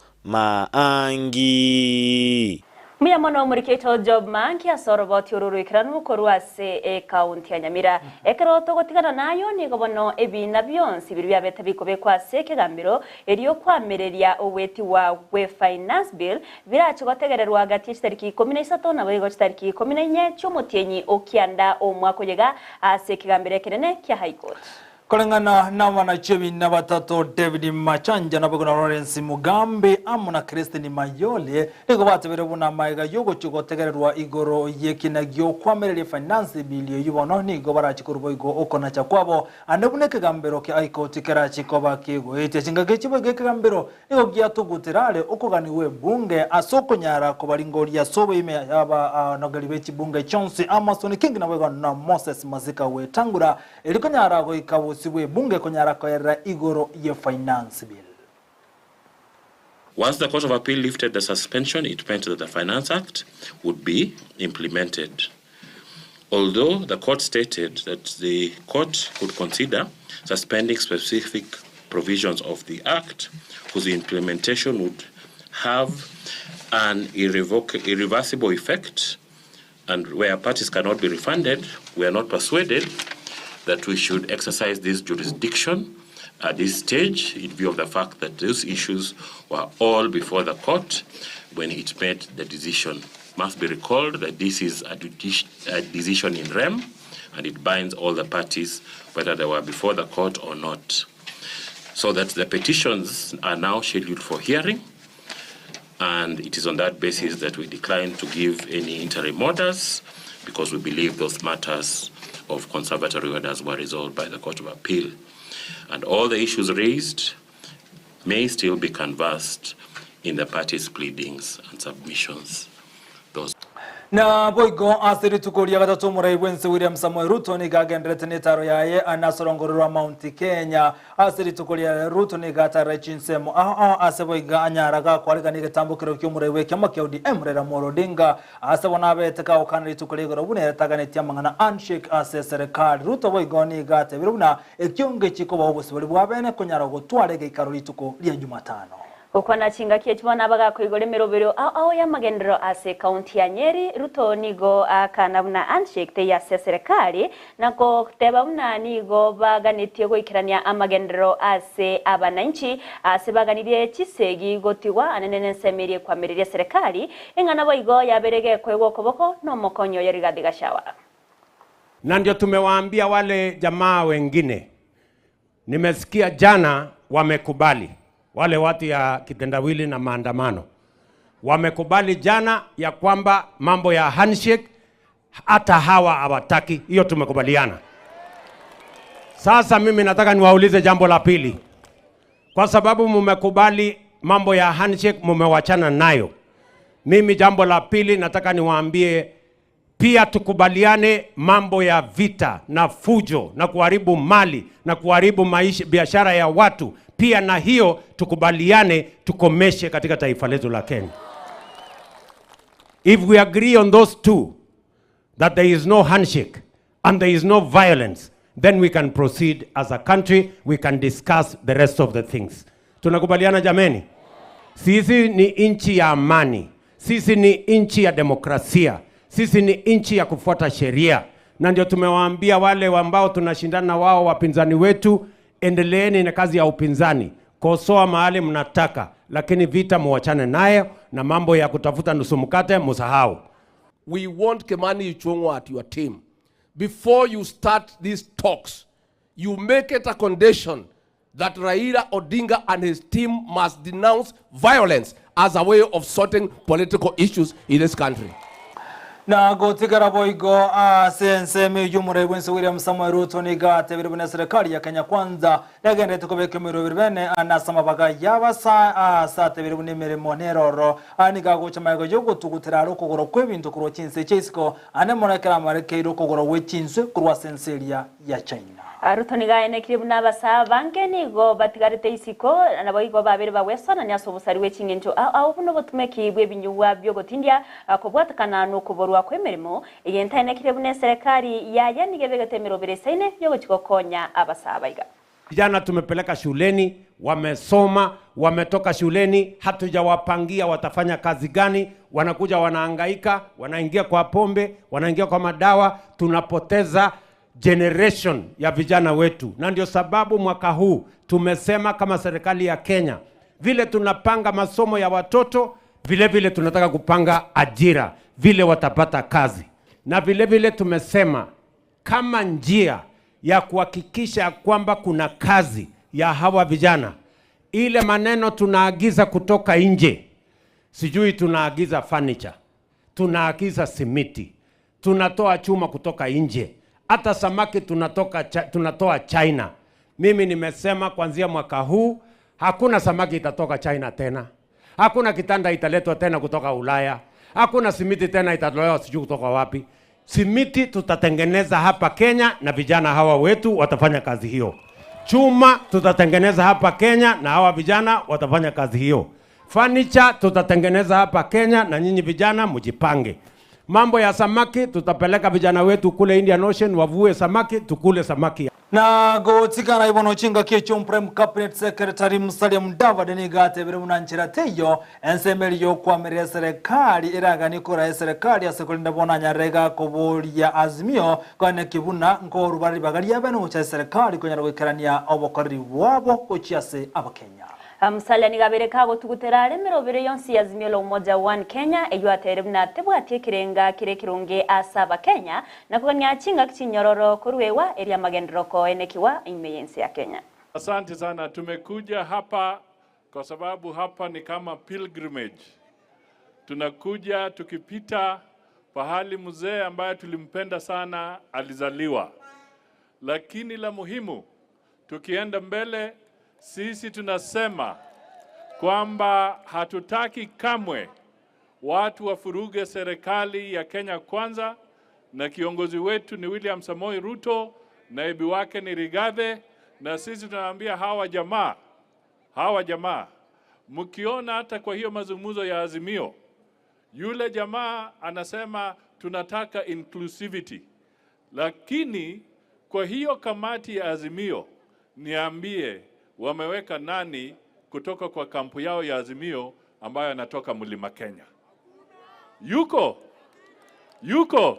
Maangi. Mbuya mono omoriki oito Job Maangi ase oroboti oro oroikeranu korwa ase ecounty ya Nyamira. Ekero togotigana nayo nigo bono ebiina bionsi biria biabete bikobekwa ase ekegambero erio kwamereria ogwetigwa gwe Finance Bill birache gotegererwa gati ye chitariki 13 naboigo chitariki 14 chiomotienyi o kianda omwaka oyega ase ekegambero ekenene kia High Court. Koreng'ana n'abanachebina batato David Machanja naboigo na Lawrence Mugambi amo na Christine Mayoli nigo batebire buna magega y'ogochia gotegererwa igoro y'ekina gi'okwamereria Finance Bill eyio bono nigo barachie korwa boigo okonacha kwabo ande buna ekegambero kia High Court kerachie koba kegoetia chingaki echi boigo ekegambero nigo giatugutire are okoganigwa ebunge ase okonyara kobaringoria ase oboime abanogeri be chibunge chionsi Amason King naboigo na Moses Masika gwetangura Erio konyara goika bosio bw'ebunge konyara koerera igoro ye Finance Bill. Once the Court of Appeal lifted the suspension, it meant that the Finance Act would be implemented. Although the court stated that the court could consider suspending specific provisions of the Act whose implementation would have an irreversible effect and where parties cannot be refunded, we are not persuaded that we should exercise this jurisdiction at this stage in view of the fact that those issues were all before the court when it made the decision. Must be recalled that this is a, a decision in rem and it binds all the parties whether they were before the court or not. So that the petitions are now scheduled for hearing and it is on that basis that we decline to give any interim orders because we believe those matters of conservatory orders were resolved by the Court of Appeal. And all the issues raised may still be canvassed in the parties' pleadings and submissions. Those Naboigo ase rituko ria gatato omorai bw'ense William Samoei Ruto nigo agenderete netaro yaye ase orongoro rwa Mount Kenya. Ase rituko ria rero Ruto nigo atarire chinsemo ao ao ase boigo anyara gakwarigania egetambokero ki'omorai bw'ekiama kia ODM Raila Amolo Odinga. Ase bono abete kagokana rituko ria igoro buna ere taganetie amang'ana handshake ase eserekari. Ruto boigo nigo atebire buna ekio ngechi kobao obosibore bwa bene konyara gotwara egeikaro rituko ria Jumatano. Gokwana chingaki echi bono abagakoigora emeroberio ao ao y'amagenderero ase ekaunti ya Nyeri, Ruto nigo akana buna handshake teiyo ase eserekari na goteba buna nigo baganetie goikerania amagenderero ase abananchi ase baganirie chisegi gotigwa anene nensemo eria ekwamereria eserekari eng'ana boigo yabeire gekoegwa okoboko nomokonyi oye Rigathi Gachagua. Na ndio tumewaambia wale jamaa wengine, nimesikia jana wamekubali, wale watu ya kitendawili na maandamano wamekubali jana ya kwamba mambo ya handshake hata hawa hawataki hiyo, tumekubaliana. Sasa mimi nataka niwaulize jambo la pili, kwa sababu mumekubali mambo ya handshake, mumewachana nayo. Mimi jambo la pili nataka niwaambie Pia tukubaliane mambo ya vita na fujo na kuharibu mali na kuharibu maisha, biashara ya watu, pia na hiyo tukubaliane, tukomeshe katika taifa letu la Kenya. If we agree on those two, that there is no handshake and there is no violence, then we can proceed as a country, we can discuss the rest of the things. Tunakubaliana jameni? Sisi ni nchi ya amani, sisi ni nchi ya demokrasia, sisi ni nchi ya kufuata sheria, na ndio tumewaambia wale ambao tunashindana na wao wapinzani wetu, endeleeni na kazi ya upinzani, kosoa mahali mnataka, lakini vita muwachane nayo, na mambo ya kutafuta nusu mkate musahau. We want Kimani Ichung'wah at your team. Before you start these talks, you make it a condition that Raila Odinga and his team must denounce violence as a way of sorting political issues in this country. Na gotigara boigo ase ensemo eyio omorai bwense William Samoei Ruto nigo atebire buna eserekari ya Kenya Kwanza negenderete kobeka emeroberi bene ase amabaga y'abasa ase atebire buna emeremo neroro nigo agocha magega yogotugutera are okogoro kw'ebinto korwa chinse chia isiko ande mono ekero amarekeire okogoro gwe chinswe korwa ase ense eria ya China. Ruto nigo aenekirie buna abasaa abange nigo batigarete isiko, naboigo babere bagwesonania ase obosari bwe ching'encho ao ao buna obotumeki bw'ebinyugwa bi'ogotindia kobwatekana nokoborwa kw'emeremo, egento aenekirie buna eserekari yaye nigo ebegete emerobero esaine y'ogochia gokonya abasaa baiga. Vijana tumepeleka shuleni, wamesoma, wametoka shuleni, hatujawapangia watafanya kazi gani. Wanakuja wanahangaika, wanaingia kwa pombe, wanaingia kwa madawa, tunapoteza generation ya vijana wetu, na ndio sababu mwaka huu tumesema kama serikali ya Kenya, vile tunapanga masomo ya watoto, vile vile tunataka kupanga ajira, vile watapata kazi, na vile vile tumesema kama njia ya kuhakikisha kwamba kuna kazi ya hawa vijana, ile maneno tunaagiza kutoka nje, sijui tunaagiza furniture, tunaagiza simiti, tunatoa chuma kutoka nje, hata samaki tunatoka, tunatoa China. Mimi nimesema kuanzia mwaka huu hakuna samaki itatoka China tena, hakuna kitanda italetwa tena kutoka Ulaya, hakuna simiti tena itatolewa sijui kutoka wapi. Simiti tutatengeneza hapa Kenya na vijana hawa wetu watafanya kazi hiyo. Chuma tutatengeneza hapa Kenya na hawa vijana watafanya kazi hiyo. Furniture tutatengeneza hapa Kenya na nyinyi vijana mjipange. Mambo ya samaki tutapeleka vijana wetu kule Indian Ocean wavue samaki, tukule samaki. Na gotigana ibono chingaki echio Prime Cabinet Secretary Musalia Mudavadi nigo atebire buna nchera teiyo ensemo eria yokoamerera eserekari eraganie kora eserekari ase korinda bono anyarire gakoboria Azimio koeneki buna nkorubara ribaga riabe gocha eserekari konyara goikerania obokoreri bwabo gochia ase abakenya. Musalia nigo abeire kagotugutera are emerobero yonsi ya Azimio la Umoja One Kenya eyio atere buna tebwati ekerenga kere ekeronge ase abakenya na kogania chingaki chinyororo koruewa eria amagenderero koenekiwa ime y'ense ya Kenya. Asante sana, tumekuja hapa kwa sababu hapa ni kama pilgrimage. Tunakuja tukipita pahali mzee ambaye tulimpenda sana alizaliwa, lakini la muhimu, tukienda mbele, sisi tunasema kwamba hatutaki kamwe watu wafuruge serikali ya Kenya Kwanza, na kiongozi wetu ni William Samoei Ruto, naibu wake ni Rigathi, na sisi tunaambia hawa jamaa, hawa jamaa, mkiona hata kwa hiyo mazungumzo ya Azimio, yule jamaa anasema tunataka inclusivity, lakini kwa hiyo kamati ya Azimio, niambie wameweka nani kutoka kwa kampu yao ya Azimio ambayo anatoka Mlima Kenya? Yuko? Yuko?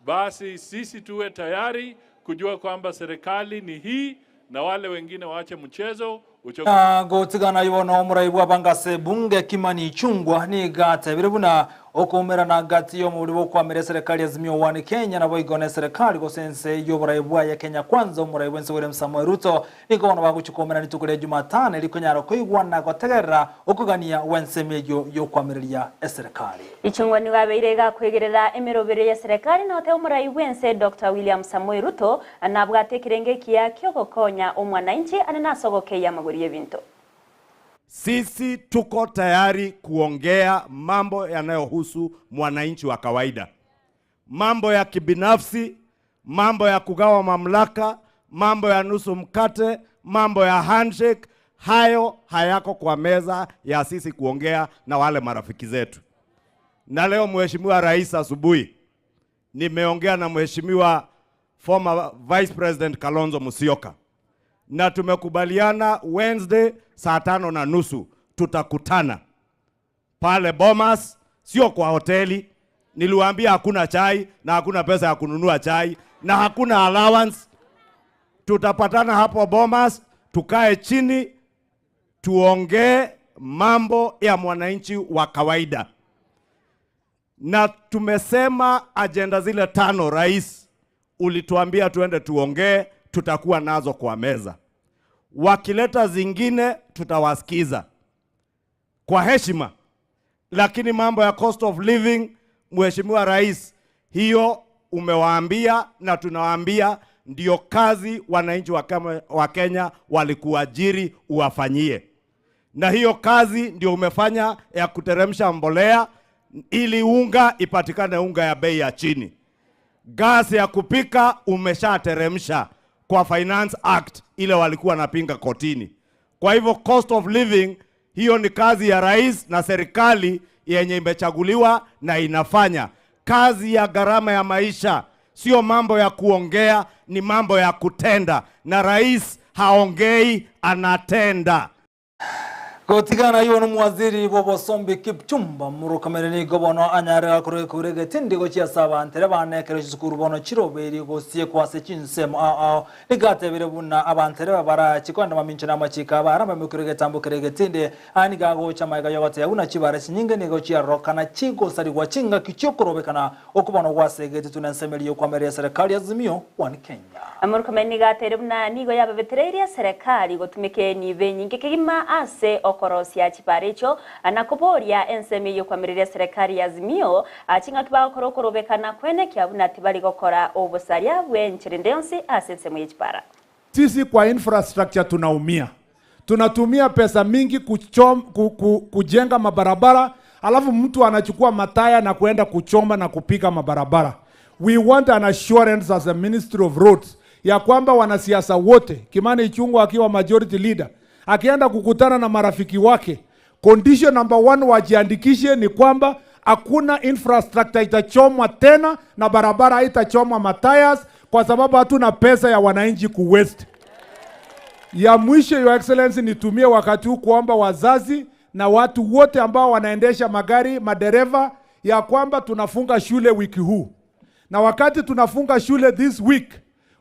Basi sisi tuwe tayari kujua kwamba serikali ni hii na wale wengine waache mchezo. Na gotigana ibono omorai bwa abangase bunge Kimani Ichung'wah nigo atebire buna okoumerana gati y'omobori bwokwamera eserekari ya Azimio One Kenya nabo igo na eserekari gose ense y'oborai bwaye Kenya Kwanza omorai bwense William Samoei Ruto nigo bono bagochia koumerana rituko ria Jumatano erikonyara koigwa na gotegerera okogania gw'ensemo eyio y'okwamereria eserekari. Ichung'wah nigo abeire iga akoigerera emerobero y'eserekari na goteba omorai bwense Doctor William Samoei Ruto nabwate ekerengo ekiya kiogokonya omwananchi ane nasogokeia amagori y'ebinto. Sisi tuko tayari kuongea mambo yanayohusu mwananchi wa kawaida. Mambo ya kibinafsi, mambo ya kugawa mamlaka, mambo ya nusu mkate, mambo ya handshake, hayo hayako kwa meza ya sisi kuongea na wale marafiki zetu. Na leo Mheshimiwa Rais, asubuhi nimeongea na Mheshimiwa former Vice President Kalonzo Musyoka na tumekubaliana Wednesday saa 5:30 tutakutana pale Bomas, sio kwa hoteli. Niliwaambia hakuna chai na hakuna pesa ya kununua chai na hakuna allowance. Tutapatana hapo Bomas, tukae chini tuongee mambo ya mwananchi wa kawaida, na tumesema ajenda zile 5 rais ulituambia tuende tuongee, tutakuwa nazo kwa meza. Wakileta zingine tutawasikiza kwa heshima, lakini mambo ya cost of living, Mheshimiwa Rais, hiyo umewaambia na tunawaambia ndio kazi wananchi wa Kenya walikuajiri uwafanyie, na hiyo kazi ndio umefanya ya kuteremsha mbolea ili unga ipatikane, unga ya bei ya chini. Gasi ya kupika umeshateremsha kwa Finance Act ile walikuwa wanapinga kotini. Kwa hivyo cost of living hiyo ni kazi ya rais na serikali yenye imechaguliwa na inafanya kazi ya gharama ya maisha. Sio mambo ya kuongea, ni mambo ya kutenda, na rais haongei, anatenda. Gotigana yuo no mwaziri bw'obosombi Kipchumba Murkomen nigo bono anyarera kure getindi gochia sabantere banekere chisukuru bono chiroberi gosie kwase chinsemo ao ao nigatebire buna abantere bara chikonda mamincho na machika bara bamukure getambo kere getinde ani gagocha maiga yogote buna chibare chinyinge nigo chiarokana chigosarigwa chinga kichokorobekana okubona gwasegete tunansemerio kwa mbere ya serikali ya Azimio One Kenya. Murkomen nigatere buna nigo yababetereirie serikali gotumike nibe nyingi kegima ase okorosia chibare icho anakoboria ensemi yokwamiriria serikali ya Azimio ching'aki bagokora okorobekana kwene kia buna tibari gokora obosaria bwencherende yonsi ase ensemo yechibara. Sisi kwa infrastructure tunaumia, tunatumia pesa mingi kujenga mabarabara, alafu mtu anachukua mataya na kuenda kuchoma na kupika mabarabara. We want an assurance as a Ministry of Roads ya kwamba wanasiasa wote, Kimani Ichung'wah akiwa majority leader, akienda kukutana na marafiki wake, condition number 1 wajiandikishe ni kwamba hakuna infrastructure itachomwa tena na barabara haitachomwa matayas, kwa sababu hatuna pesa ya wananchi ku waste. Ya mwisho, Your Excellency, nitumie wakati huu kuomba wazazi na watu wote ambao wanaendesha magari, madereva, ya kwamba tunafunga shule wiki huu. Na wakati tunafunga shule this week,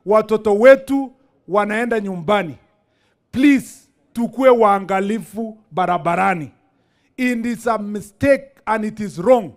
watoto wetu wanaenda nyumbani. Please, tukue waangalifu barabarani. It is a mistake and it is wrong.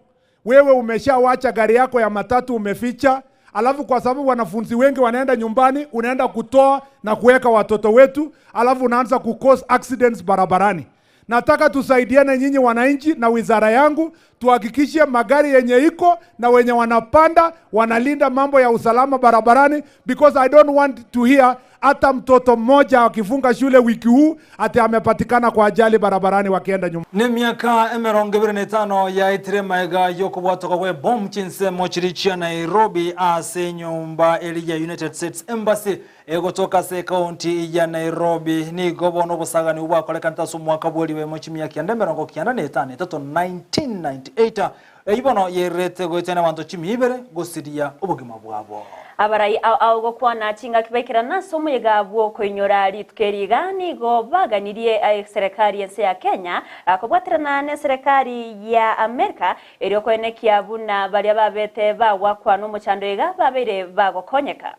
Wewe umeshawacha gari yako ya matatu umeficha, alafu kwa sababu wanafunzi wengi wanaenda nyumbani, unaenda kutoa na kuweka watoto wetu, alafu unaanza ku cause accidents barabarani. Nataka tusaidiane nyinyi wananchi na wizara yangu, tuhakikishe magari yenye iko na wenye wanapanda wanalinda mambo ya usalama barabarani, because I don't want to hear hata mtoto mmoja akifunga shule wiki huu ati amepatikana kwa ajali barabarani wakienda nyumbani. Ni miaka 25 yaitire maega yokobwatoka gwe bomu chinsemo chiri chia Nairobi ase nyumba eri ya United States Embassy egotoka se county ya Nairobi nigo bono obosagani bwakorekana ase omwaka bweriwemo chimiaka 95 1998 eibono yerete goetana abanto chimibere gosiria obogima bwabo. Abarai au gokwana chinga kibaikirana ase omoyega bwokoinyora rituko eriga nigo baganirie serikali ense ya Kenya kobwaterana na serikali ya Amerika erio koenekia buna baria babete bagwakwana omochando iga babeire bagokonyeka.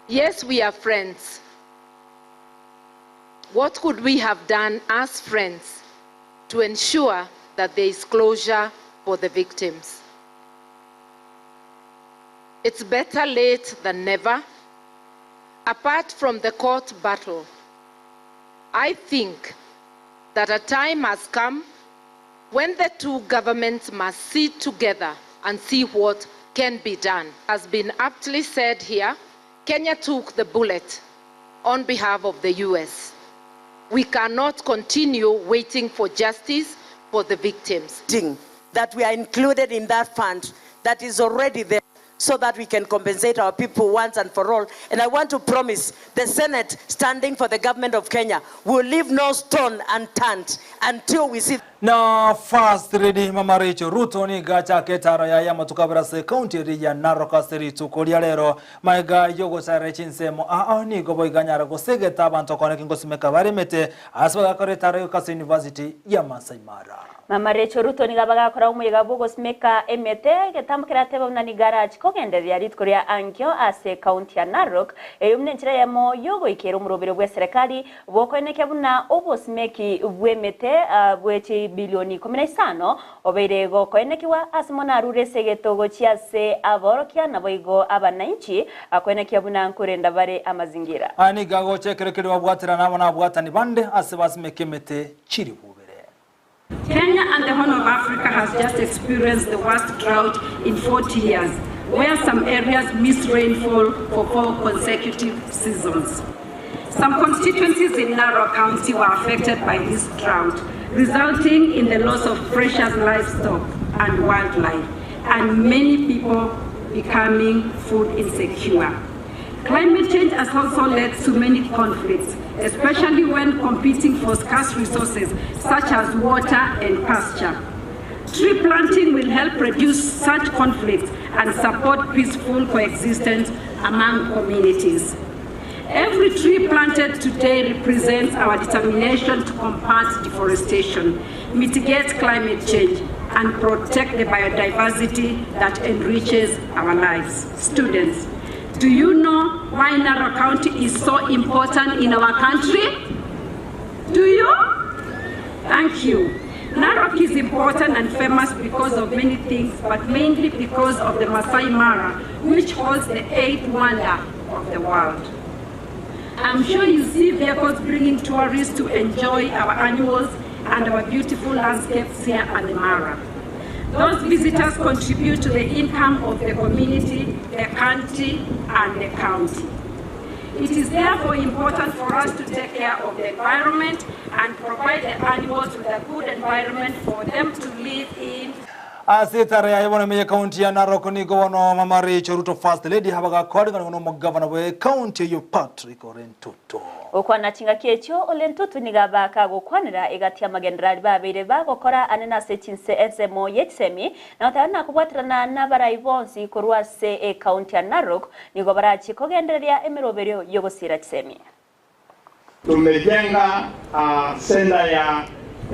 Yes, we are friends. What could we have done as friends to ensure that there is closure for the victims? It's better late than never. Apart from the court battle, I think that a time has come when the two governments must sit together and see what can be done. As been aptly said here, Kenya took the bullet on behalf of the US. We cannot continue waiting for justice for the victims. That we are included in that fund that is already there so that we can compensate our people once and for all. And I want to promise the Senate standing for the government of Kenya will leave no stone unturned until we see Na First Lady Mama Rachel Ruto nigo achake etaro yaye amatuko abere ase ekaunti eria ya Narok ase rituko ria rero. Magega y'ogosarera chinsemo aa nigo boigo anyare gosegeta abanto kone kingosimeka baremete ase bagakora etaro yoka ase University ya Maasai Mara. Mama Rachel Ruto nigo abagakora omoyega bw'ogosimeka emete, egetambo keratebe buna nigo arache kogendereria rituko ria ankio ase ekaunti ya Narok, eyio buna enchera eyemo y'ogoikera omoroberi bw'eserekari bw'okoenekia buna obosimeki bw'emete bwe chibilioni ikomi na isano obeire gokoenekiwa ase mono arure ase egeto gochia ase aborokia naboigo abanainchi, akoenekia buna nkorenda bare amazingira. Aya nigo agocha ekero keria babwaterana amo nabwatani bande ase basimeka emete chiribubere. Kenya and the Horn of Africa has just experienced the worst drought in 40 years, where some areas missed rainfall for four consecutive seasons. Some constituencies in Narok County were affected by this drought, resulting in the loss of precious livestock and wildlife, and many people becoming food insecure. Climate change has also led to many conflicts, especially when competing for scarce resources such as water and pasture. Tree planting will help reduce such conflicts and support peaceful coexistence among communities. Every tree planted today represents our determination to combat deforestation, mitigate climate change, and protect the biodiversity that enriches our lives. Students, do you know why Narok County is so important in our country? Do you? Thank you. Narok is important and famous because of many things, but mainly because of the Masai Mara, which holds the eighth wonder of the world. I'm sure you see vehicles bringing tourists to enjoy our animals and our beautiful landscapes here at the Mara. Those visitors contribute to the income of the community, the country, and the county. It is therefore important for us to take care of the environment and provide the animals with a good environment for them to live in. Ase etara yaye bono ime y'ekaunti ya Narok nigo bono Mama Rachel Ruto First Lady abagakoorigana nomogavana bw'ekaunti eyio Patrick Ole Ntutu. Gokwana chingaki echio, Ole Ntutu nigo abaaka agokwanera egati y'amagenderero aria babeire bagokora anene ase chinse ensemo ye chisemi na goteba nakobwaterana nabarai bonsi korwa ase ekaunti ya Narok nigo barachie kogendereria emeroberio y'ogosiira chisemi. Tumejenga uh, senda ya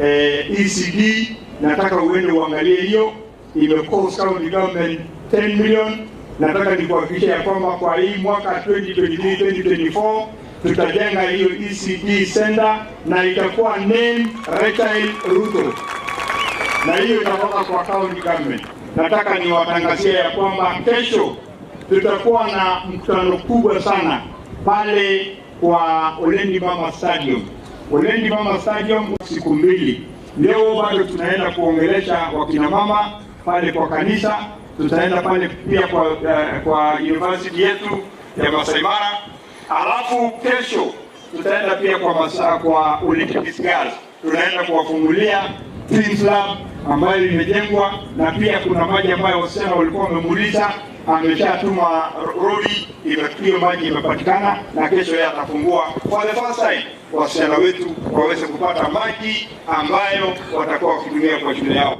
eh, ECD. Nataka uende uangalie hiyo, imecost county government 10 million. Nataka nikuhakikishia ya kwamba kwa hii mwaka 2023 2024 tutajenga hiyo ECD center na itakuwa name Rachael Ruto, na hiyo itatoka kwa county government. Nataka niwatangazie ya kwamba kesho tutakuwa na mkutano kubwa sana pale kwa Olendi Mama Stadium. Olendi Mama Stadium siku mbili. Leo bado tunaenda kuongelesha wakina mama pale kwa kanisa, tutaenda pale pia kwa, eh, kwa university yetu ya Masai Mara, alafu kesho tutaenda pia kwa masa, kwa Olympic Girls tunaenda kuwafungulia Twins Lab ambayo imejengwa na pia kuna maji ambayo wasichana walikuwa wamemuuliza, ameshatuma roli, hiyo maji imepatikana, na kesho yeye atafungua for the first time wasichana wetu waweze kupata maji ambayo watakuwa wakitumia kwa shule yao.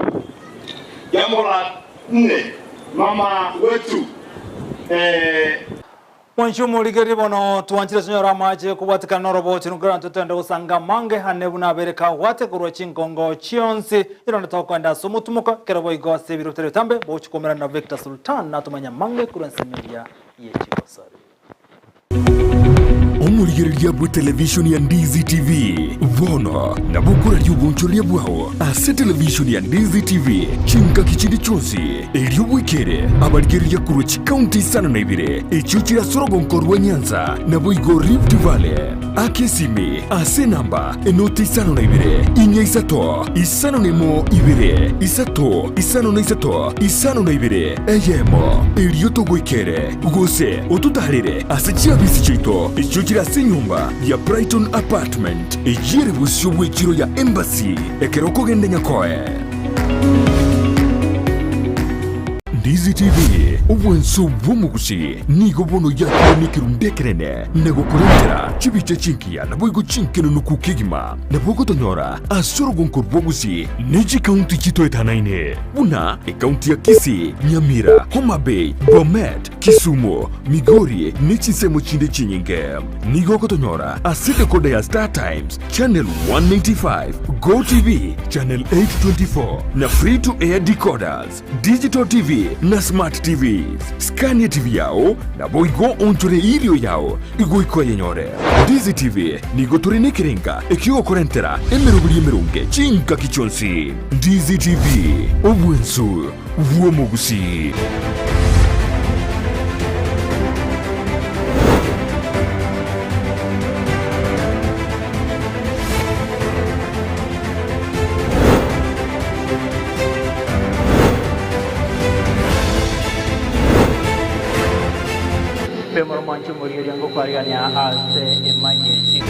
Jambo la nne, mama wetu eh, Mwanchi omorigereria bono twanchire sinyore amache kobwatikana norobochi nokera intwe twende gosanga amange ane buna abere kagwate korwa chinkongo chionsi erinde tokoenda ase omotumoka ekero boigo ase ebiro bitari bitambe bogochia koumerana na Victor Sultan natomanye amange korwa ensemo eria ye chigosori. Omorigereria bw'etelevishoni ya Ndizi TV bono nabo okoraria obonchoreria bwao ase televishoni ya Ndizi TV chingaki chinde chionsi, erio bwekere abarigereria korwa chikaunti isano na ibere echio chire ase orogonko rwa Nyanza naboigo Rift Valley. Aka esimi ase enamba enoti 52 4 3 5 1 2 3 5 3 52 eyemo, erio togoikere, gose ototaarere ase chiabisi chiaito echio chire ase enyomba ya Brighton Apartment, eyio ere bosio bw'echiro ya Embassy ekero okogenda Nyakoe. Ndizi TV, obwanso bw'omogusi, nigo bono yakire nekerundu ekenene na gokorentera chibicha chingiya naboigo chinkenenuku kegima. Nabo ogotonyora ase orogonko rw'obogusi ne chikaunti chitoetanaine buna ekaunti ya Kisii, Nyamira, Homa Bay, Bomet, Kisumu, Migori ne chinsemo chinde chinyinge. Nigo ogotonyora ase decoder ya Star Times, Channel 195, Go TV, Channel 824 na Free to Air decoders, Digital TV na Smart TVs. Scania TV yao naboigo onchore irio yao igoika oyenyore. Ndizi TV nigo tore nekerenga ekiogokorentera emeroberi emeronge chingaki chionsi. Ndizi TV, obwensu bw'omogusii. Bemoro mwanche omorigereria ngokwarigania ase emanyie chi.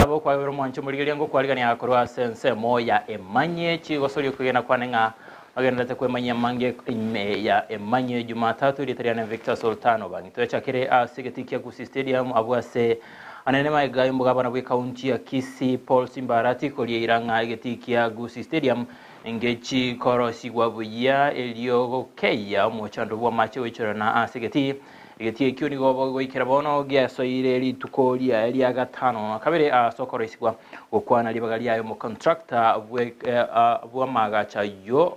Nabo kwabera omwanche omorigereria ngokwarigania korwa ase ensemo ya emanyie chigosoria okwegena kwane ng'a ogenderete kwemanyia amange ime ya emanyie Jumatatu erieta riane Victor Sultano bang'itoechakere ase egetii kia Gusii Stadium abwo ase Anene magega y'omogabana bw'ekaunti ya Kisii Paul Simbarati korieira ng'a egetii kia Gusii Stadium ngechi korosigwa buya erio gokeyia omochando bw'amache goichorana ase egetii. Egetii ekio nigo goikera bono giasoire rituko riaye ria gatano na kabere ase okoroisigwa gokwana ribaga riaye omocontractor bw'amaagacho ayio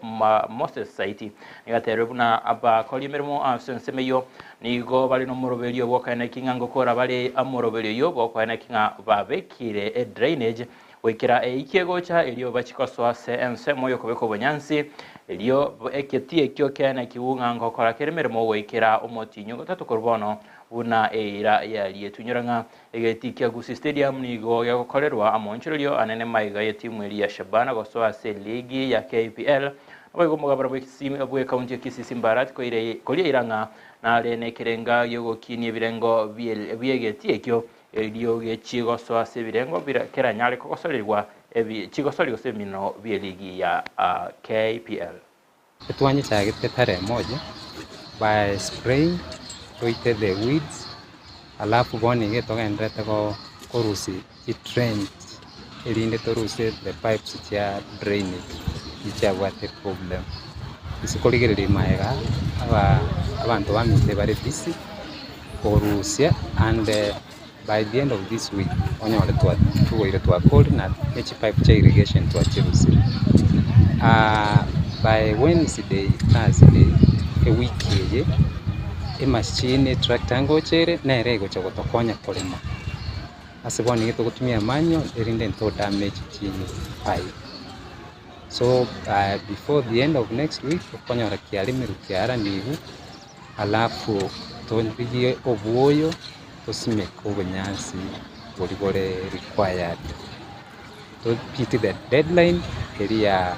Moses Saiti. Nigo aterwe buna abakori emeremo ase ensemo eyio Nigo bare nomoroberio bw'okoeneki ng'a ngokora bare omoroberio oyio bw'okoeneki ng'a babekire edrainage goikera eiki egocha erio bachie kosoa ase ensemo y'okobeka obonyansi, erio egetii ekio kiaenekigwe ng'a ngokora kere emeremo goikera omotienyi ogotato korwa bono buna eira yarietwe. Inyora ng'a egetii kia Gusii Stadium nigo gegokorerwa amoonchorerio anene magega y'etimu eria ya Shabana gosoa ase eligi ya KPL. Naboigo omogabana bw'ekaunti ya Kisii Simba Arati koria eira ng'a nare nekerenga gi'ogokinia ebirengo bi'egetii ekio, erio gechie gosoa ase ebirengo keranyare kogosorigwa chigosori gose ebimineno bi'eligi ya KPL. Etwanyichagete tarehe moja by spraying toite the weeds alafu bono iga etogenderete korusia chitrench erinde torusie the pipes chia drainage echi chiabwate problem. Ase korigereria magega aba abanto baminto bare busy korusia and by the end of this week onyore twatoire twakorire na chipipe chia irrigation twachirusirie. By Wednesday, Thursday ewiki eye emachine etractor ngocha ere nere egocha gotokonya korema. Ase bono nigo togotumia manual erinde nto damage chipipe. So before the end of next week okonyora kiaremirwe kiaranigwe alafu torigie obwoyo tosimeke obonyansi boria bore required. To beat the deadline eria ya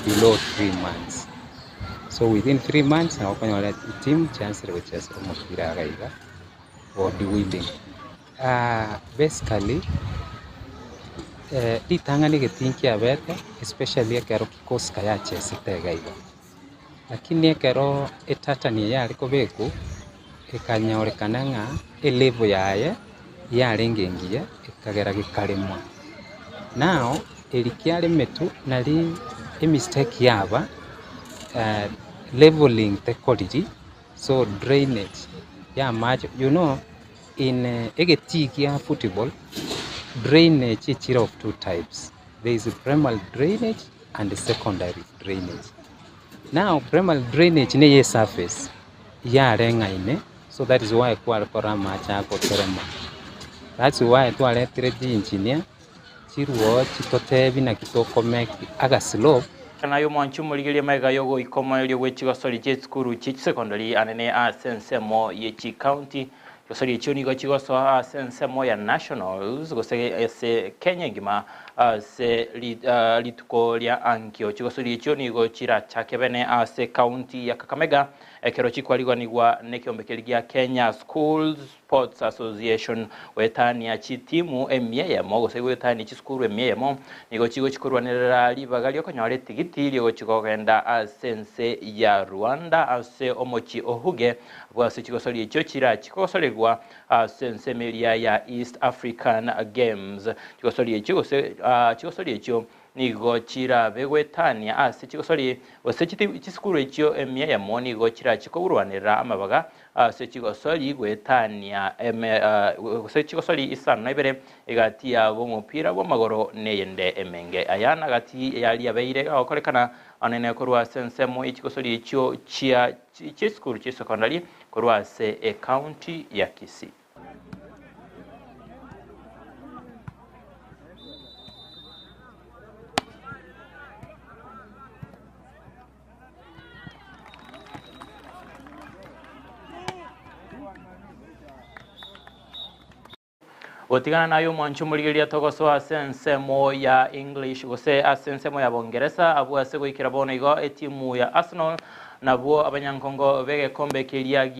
below 3 months. So within 3 months nabo okonyora team chiansire gochesa omopira iga iga God willing. Basically ritang'ani egetii nkiabete especially ekero kikosi yachesete iga iga. Lakini ekero etatani eye yare kobekwa, ekanyorekana ng'a elevel yaye yarenge engiya ekagera gekaremwa. Now eri kiaremetwe nari emistake yaba leveling tekoriri so drainage ya amache you know in egetii kia football drainage echire of two types, there is primary drainage and secondary drainage. Now primary drainage neye esurface yareng'aine so that is why kware korora amache agoterema. That's why twaretire chiengineer chiruo chitotebi naki tokomake agaslope. Naye omwanchi omorigereria magega y'ogoika omoerio bwe chigosori chi'esukuru chie chisecondary anene ase ensemo ye chicounty. Chigosori echio nigo chigosoa ase ensemo ya nationals gose ase Kenya engima. Ase rituko ria ankio chigosori echio nigo chirachake bene ase ekaunti ya Kakamega ekero chikwariganigwa nekeombe keria gia Kenya Schools Sports Association goetania chitimu emia eyemo gose goetania chisukuru emia eyemo nigo chigochi korwanerera ribaga riokonyora etigiti riogochi kogenda ase ense ya Rwanda ase omochie o Huge abwo ase chigosori echio chirachi kogosorigwa Ase ensemo eria ya East African Games, chigosori echio gose chigosori echio nigo chirabe goetania ase chigosori gose chisukuru echio emia eyemo nigo chirache kogurwanerera amabaga ase chigosori goetania gose chigosori isano na ibere egati yabo omopira bw'amagoro neyende emenge. Aya nagati yaria abeire gagokorekana anene korwa ase ensemo ye chigosori echio chia chisukuru chi'esekondari korwa ase ecounty ya Kisii. Gotigana naye omwanchi omorigereria togosoa ase ensemo ya English gose ase ensemo ya Bongeresa abwo ase goikera bono igo etimu ya Arsenal nabwo abanyankongo begekombe keria.